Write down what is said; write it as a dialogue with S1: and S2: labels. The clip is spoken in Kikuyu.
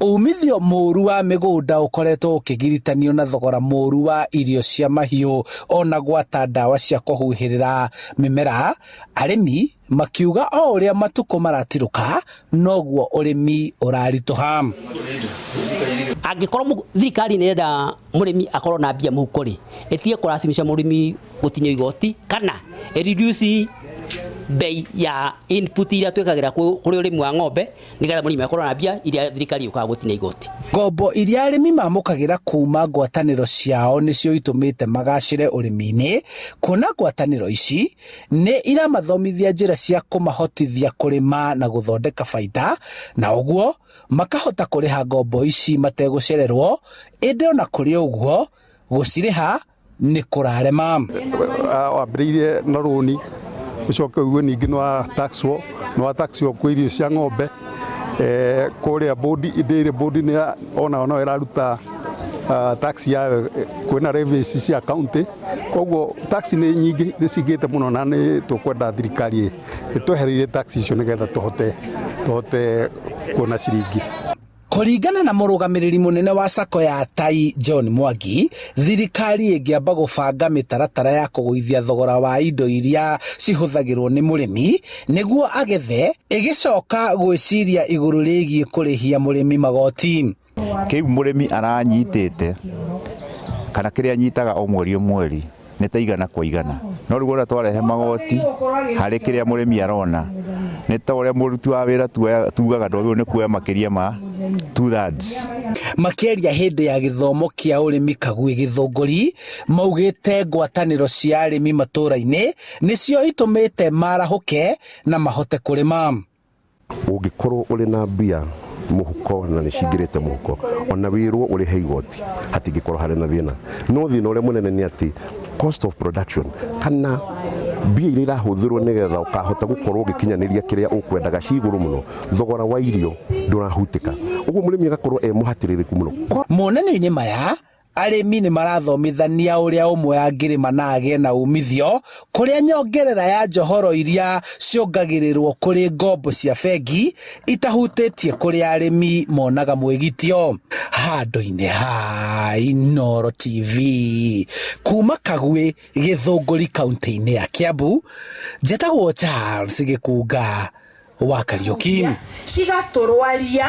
S1: Umithio mũru wa mĩgũnda ũkoretwo ũkĩgiritanio na thogora mũru wa irio cia mahiũ ona gwata ndawa cia kũhuhĩrĩra mĩmera, arĩmi makiuga o ũrĩa matukũ maratirũka noguo ũrĩmi ũraritũha.
S2: Angĩkorwo thirikari nĩ ĩrenda mũrĩmi akorwo na mbia mũhuko rĩ, ĩtige kũracimisha mũrĩmi gũtinio igoti kana ĩ reduce bei ya input iria twĩkagĩra kũrĩ ũrĩmi wa ng'ombe, nĩgetha mũrĩmi akorwo na mbia iria thirikari yũkaga gũtinia igoti.
S1: Ngombo iria arĩmi mamũkagĩra kuma ngwatanĩro ciao nĩcio itũmĩte magacĩre ũrĩmi-inĩ, kuona ngwatanĩro ici nĩ iramathomithia njĩra cia kũmahotithia kũrĩma na gũthondeka baita, na ũguo makahota kũrĩha ngombo ici mategũcererwo, ĩndĩ ona kũrĩ ũguo gũcirĩha nĩ kũrarema.
S3: Wambĩrĩirie na rũni, ũcoke ũigue ningĩ nĩ wa taxwo, nĩ wa taxwo kwĩ irio cia ng'ombe, kũrĩa board, dairy board nĩ onayo no ĩraruta tax yayo, kwĩna levies cia county, koguo tax nĩ nyingĩ, nĩ cingĩhĩte mũno na nĩ tũkwenda thirikari ĩtwehererie tax icio nĩgetha tũhote kuona ciringi.
S1: Kũringana na mũrũgamĩrĩri mũnene wa sacco ya Tai John Mwangi, thirikari ĩngĩamba gũbanga mĩtaratara ya kũgũithia thogora wa indo iria cihũthagĩrwo nĩ mũrĩmi nĩguo agethe, ĩgĩcoka gwĩciria igũrũ rĩgiĩ kũrĩhia mũrĩmi magoti.
S4: Kĩu mũrĩmi aranyitĩte kana kĩrĩa anyitaga o mweri o mweri nĩ ta igana kwa igana, no rĩu ona twarehe magoti harĩ kĩrĩa mũrĩmi arona nĩ ta ũrĩa mũruti wa wĩra tugaga ndwagĩrĩirwo nĩ kuoya makĩria ma 2/3.
S1: Makĩaria hĩndĩ ya gĩthomo kĩa ũrĩmi Kagui Gĩthũngũri, maugĩte ngwatanĩro cia arĩmi matũra-inĩ nĩcio itũmĩte marahũke na mahote kũrĩma.
S5: Ũngĩkorwo ũrĩ na mbia mũhuko na nĩ cingĩrĩte mũhuko, ona wĩrwo ũrĩhe igoti hatingĩkorwo harĩ na thĩna. No thĩna ũrĩa mũnene nĩ atĩ cost of production kana mbia iria irahũthĩrwo nĩgetha ũkahota gũkorwo ũgĩkinyanĩria kĩrĩa ũkwendaga ci igũrũ mũno, thogora wa irio ndũrahutĩka. Ũguo mũrĩmi agakorwo e mũhatĩrĩrĩku mũno.
S1: Monanio-inĩ maya, arĩmi nĩ marathomithania ũrĩa ũmwe angĩrĩma na agĩe na umithio, kũrĩa nyongerera ya njohoro iria ciongagĩrĩrwo kũrĩ ngombo cia bengi itahutĩtie kũrĩa arĩmi monaga mwĩgitio. Handũ-inĩ ha Inooro TV, kuma Kagwĩ, Gĩthũngũri, kaunti-inĩ ya Kiambu, njĩtagwo Charles Gĩkunga wa Kariũki.
S6: Cigatũrwaria.